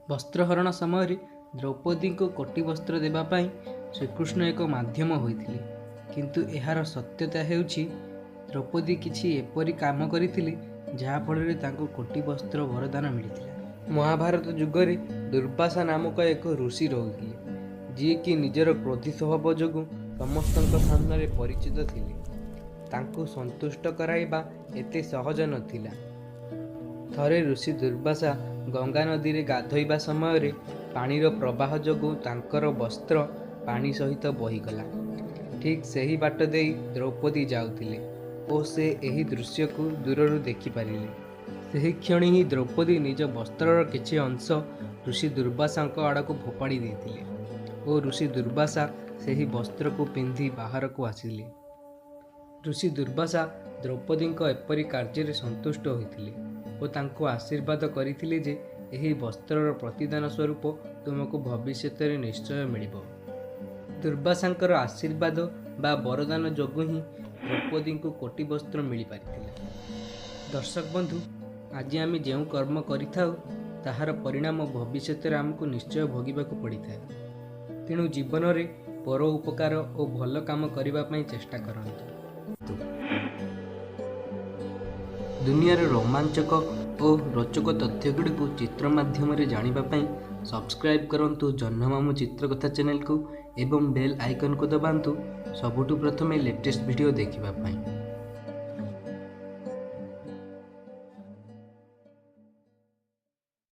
ବସ୍ତ୍ରହରଣ ସମୟରେ ଦ୍ରୌପଦୀଙ୍କୁ କୋଟି ବସ୍ତ୍ର ଦେବା ପାଇଁ ଶ୍ରୀକୃଷ୍ଣ ଏକ ମାଧ୍ୟମ ହୋଇଥିଲେ, କିନ୍ତୁ ଏହାର ସତ୍ୟତା ହେଉଛି ଦ୍ରୌପଦୀ କିଛି ଏପରି କାମ କରିଥିଲେ ଯାହାଫଳରେ ତାଙ୍କୁ କୋଟି ବସ୍ତ୍ର ବରଦାନ ମିଳିଥିଲା। ମହାଭାରତ ଯୁଗରେ ଦୁର୍ବାସା ନାମକ ଏକ ଋଷି ରହୁଥିଲେ, ଯିଏକି ନିଜର କ୍ରୋଧୀ ସ୍ୱଭାବ ଯୋଗୁଁ ସମସ୍ତଙ୍କ ସାମ୍ନାରେ ପରିଚିତ ଥିଲେ। ତାଙ୍କୁ ସନ୍ତୁଷ୍ଟ କରାଇବା ଏତେ ସହଜ ନଥିଲା। ଥରେ ଋଷି ଦୁର୍ବାସା ଗଙ୍ଗା ନଦୀରେ ଗାଧୋଇବା ସମୟରେ ପାଣିର ପ୍ରବାହ ଯୋଗୁଁ ତାଙ୍କର ବସ୍ତ୍ର ପାଣି ସହିତ ବହିଗଲା। ଠିକ୍ ସେହି ବାଟ ଦେଇ ଦ୍ରୌପଦୀ ଯାଉଥିଲେ ଓ ସେ ଏହି ଦୃଶ୍ୟକୁ ଦୂରରୁ ଦେଖିପାରିଲେ। ସେହି କ୍ଷଣି ହିଁ ଦ୍ରୌପଦୀ ନିଜ ବସ୍ତ୍ରର କିଛି ଅଂଶ ଋଷି ଦୁର୍ବାସାଙ୍କ ଆଡ଼କୁ ଫୋପାଡ଼ି ଦେଇଥିଲେ ଓ ଋଷି ଦୁର୍ବାସା ସେହି ବସ୍ତ୍ରକୁ ପିନ୍ଧି ବାହାରକୁ ଆସିଲେ। ଋଷି ଦୁର୍ବାସା ଦ୍ରୌପଦୀଙ୍କ ଏପରି କାର୍ଯ୍ୟରେ ସନ୍ତୁଷ୍ଟ ହୋଇଥିଲେ ଓ ତାଙ୍କୁ ଆଶୀର୍ବାଦ କରିଥିଲେ ଯେ ଏହି ବସ୍ତ୍ରର ପ୍ରତିଦାନ ସ୍ୱରୂପ ତୁମକୁ ଭବିଷ୍ୟତରେ ନିଶ୍ଚୟ ମିଳିବ। ଦୁର୍ବାସାଙ୍କର ଆଶୀର୍ବାଦ ବା ବରଦାନ ଯୋଗୁଁ ହିଁ ଦ୍ରୌପଦୀଙ୍କୁ କୋଟି ବସ୍ତ୍ର ମିଳିପାରିଥିଲା। ଦର୍ଶକ ବନ୍ଧୁ, ଆଜି ଆମେ ଯେଉଁ କର୍ମ କରିଥାଉ ତାହାର ପରିଣାମ ଭବିଷ୍ୟତରେ ଆମକୁ ନିଶ୍ଚୟ ଭୋଗିବାକୁ ପଡ଼ିଥାଏ। ତେଣୁ ଜୀବନରେ ପର ଉପକାର ଓ ଭଲ କାମ କରିବା ପାଇଁ ଚେଷ୍ଟା କରନ୍ତୁ। ଦୁନିଆର ରୋମାଞ୍ଚକ ଓ ରୋଚକ ତଥ୍ୟଗୁଡ଼ିକୁ ଚିତ୍ର ମାଧ୍ୟମରେ ଜାଣିବା ପାଇଁ ସବସ୍କ୍ରାଇବ୍ କରନ୍ତୁ ଜହ୍ନମାମୁଁ ଚିତ୍ରକଥା ଚ୍ୟାନେଲକୁ ଏବଂ ବେଲ୍ ଆଇକନ୍କୁ ଦବାନ୍ତୁ ସବୁଠୁ ପ୍ରଥମେ ଲେଟେଷ୍ଟ ଭିଡ଼ିଓ ଦେଖିବା ପାଇଁ।